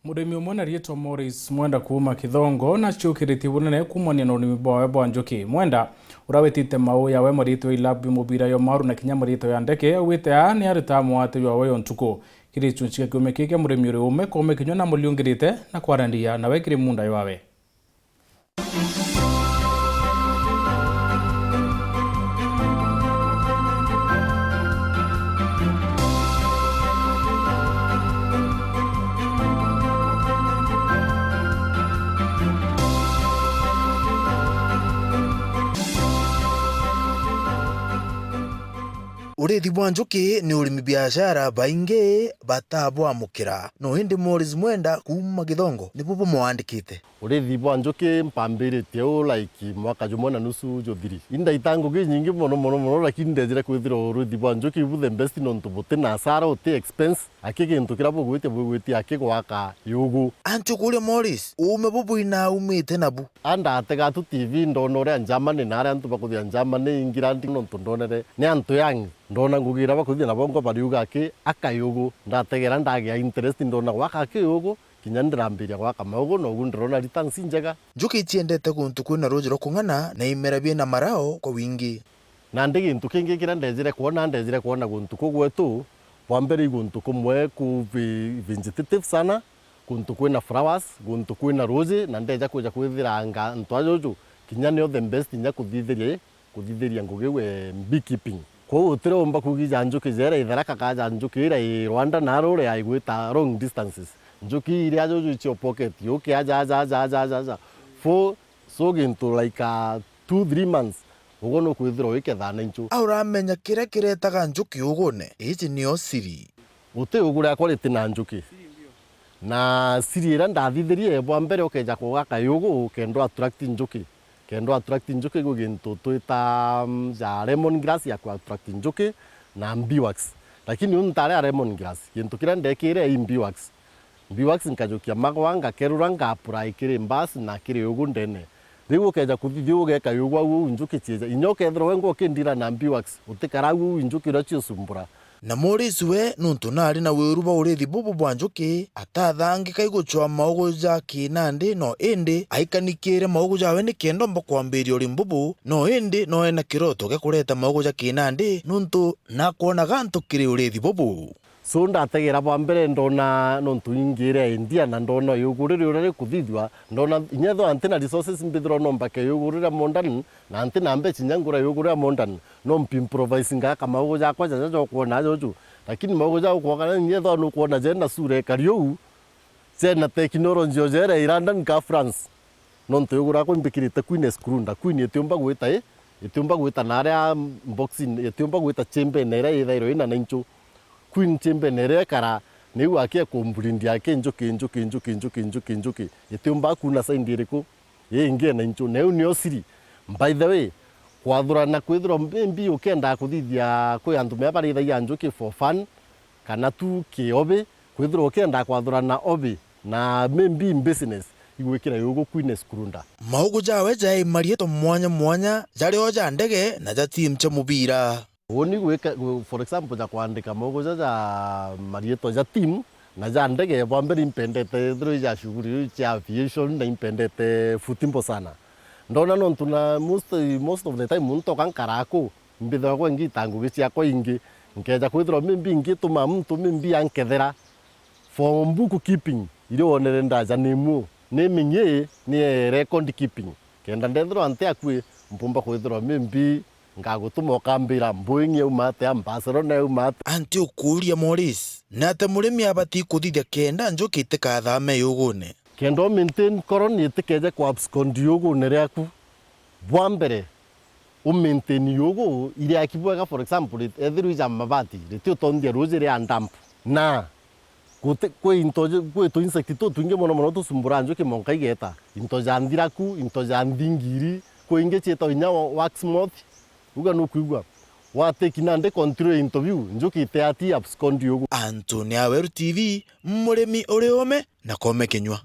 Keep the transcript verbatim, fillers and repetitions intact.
Murimi umwe na riitwa Morris Mwenda kuuma Kithongo naciukiritie bunene kuumania na urimi bwawe bwa njuki. Mwenda, uria witite mauu yawe mariitwa ya ilabu, mubira ya maru na kinya mariitwa ya ndege, augite aa ni arita mwate jwawe yo ntuku. Kiri gichunchi kia kiume kii kia murimi uri ume kuume kinywa na muriungirite na kwarandiria nawe kiri munda jwawe. Uriithi bwa njuki ni urimi biashara baingi batabwamukira. No indi Morris Mwenda kuuma Githongo nibu bumwandikite. Uriithi bwa njuki mpambiritie uu, like, mwaka jumwe na nusu juthiri. Indaita ngugi inyingi mono, mono, mono, lakini ndejire kwithirwa uriithi bwa njuki ibu the best, nontu buti na asara, uti expense. Aki gintu kiria bugwitia, bugwitia aki gwaka yugu. Anti ukuuria Morris, uume bubu inaumite nabu? A, ndatega tu T V, ndona uria Germany na aria antu bakuthia Germany, England, nontu ndonere ni antu young. Ndona ngugi iria bakuthia na bongo bariuga aki aka yugu. Ndategera ndagia interest, ndona gwaka aki yugu. Kinya ndirambiria gwaka maugu, na ugu ndirona returns injega. Njuki iciendete guntu kwina ruuji rwa kung'ana na imera biina marao kwa wingi. Nandi gintu kingi kiria ndejire kwona, ndejire kwona guntu kuu gwetu, bwa mbere i guntu kumwe ku ve-, vegetative sana, guntu kwina flowers, guntu kwina ruuji, na ndeja kwija kwithira anga antu ajuju kinya nio the best inya kuthithiria i, kuthithiria ngugi iu e beekeeping. Kwou utiriumba kuugi ja njuki jera i Tharaka ka ja njuki iria i Rwanda na ruria igwita long distances. Njuki iria ajuju icio pocket, yuki aja, aja, aja, aja, aja, aja. For so gintu like a two, three months, ugu nukwithirwa wikethaa na inchu. A, uramenya kiria kiretaga njuki ugune? Iji nio siri. Uti ugu riakwa riti na njuki. Na siri iria ndathithirie, bwa mbere ukeja kugaka yugu kenda attract njuki. Kenda attract njuki, gwi gintu twita, mm, ja lemon grass ya ku attract njuki na beeswax. Lakini u ntari a lemon grass, gintu kiria ndekire i beeswax. Beeswax nkajukia magwa, ngakerura, nga apply kiri mbasi na kiri ugu ndene. Riu ukeja kuthithia ugeka yugu au uu njuki cieja. Inya ukethirwa we ngwa ukindira na beeswax, utikara au uu njuki uria ciusumbura. Na Morris we, nuntu naari na wiuru bwa uriithi bubu bwa njuki, atathangika i gucwaa maugu ja kinandi, no indi aikanikiire maugu jawe nikenda omba kwambiria urimi bubu, no indi no ena kiroto gia kureta maugu ja kinandi, nuntu nakwonaga antu kiri uriithi bubu. So, ndategera bwa mbere ndona nontu ingiire India na ndona yugu riria uria rikuthithua, ndona inya ethirwa ntina resources mbithirwa no mbake yugu riria modern, na ntina mbeca inya ngura yugu riria modern, no mpi improvise ngaka maugu jakwa jaja jokwona ajuju. Lakini maugu ja ukwona inya ethirwa nukwona jena sura ikari uu, jena technology o jera i London ka France. Nontu yugu riakwa imbikirite Queen Scrunda. Queen itiumba gwita i, itiumba gwita na aria boxing, itiumba gwita chimbene iria ithairwa ina na inchu. Queen chimbene iria ikara, niu aki ekumbreed aki njuki, njuki, njuki, njuki, njuki, njuki. Itiumba kuuna side iriku, ii ingi ina inchu. Na iu nio siri. By the way, kwathurana kwithirwa maybe ukiendaa kuthithia kwi antu mea barithagia njuki for fun, kana tu ki hobby, kwithirwa ukiendaa kwathurana hobby na maybe business, igwikira yugu Queen Scrunda. Maugu jawe jai marietwa mwanya mwanya, jari o ja ndege na ja team cia mubira. Uuni gwika, gu-, for example, ja kwandika maugu ja, ja marietwa ja team na ja ndege, bwa mbere impendete ethirwa i ja shughuli iu cia aviation na impendete football sana. Ndona nontu na most, most of the time muntu oka nkara aku, mbithagwa ngita ngugi ciakwa ingi, nkeja kwithirwa maybe ngituma muntu maybe ankethera for book keeping, iria wonere ndaja ni mu, ni mingi ni record keeping, kenda ndethirwa nti akui, mpumba kwithirwa maybe ngagutuma ukambira Boeing yauma atia, Barcelona yauma atia. Anti ukuuria Morris, ni atia murimi abati kuthithia kenda njuki itikathame yugune? Kenda u maintain colony itikeje ku abscond yugune riaku, bwa mbere, u maintain yugu iriaki bwega, for example, rit-, ethirwa ija mabati, ritiutonthia ruuji ria dump. Na guti, kwi into ji-, kwi tu insect tutwingi mono mono tusumbura njuki monka igeta. Into ja nthiraku, into ja nthingiri, kwi ingi cietagwa inya wa-, wax moth. Uga nukwigua. Wateki nandi control into biu, njuki ite ati abscond yugu. Anthony Aweru T V, murimi uri ume na kome kinyua.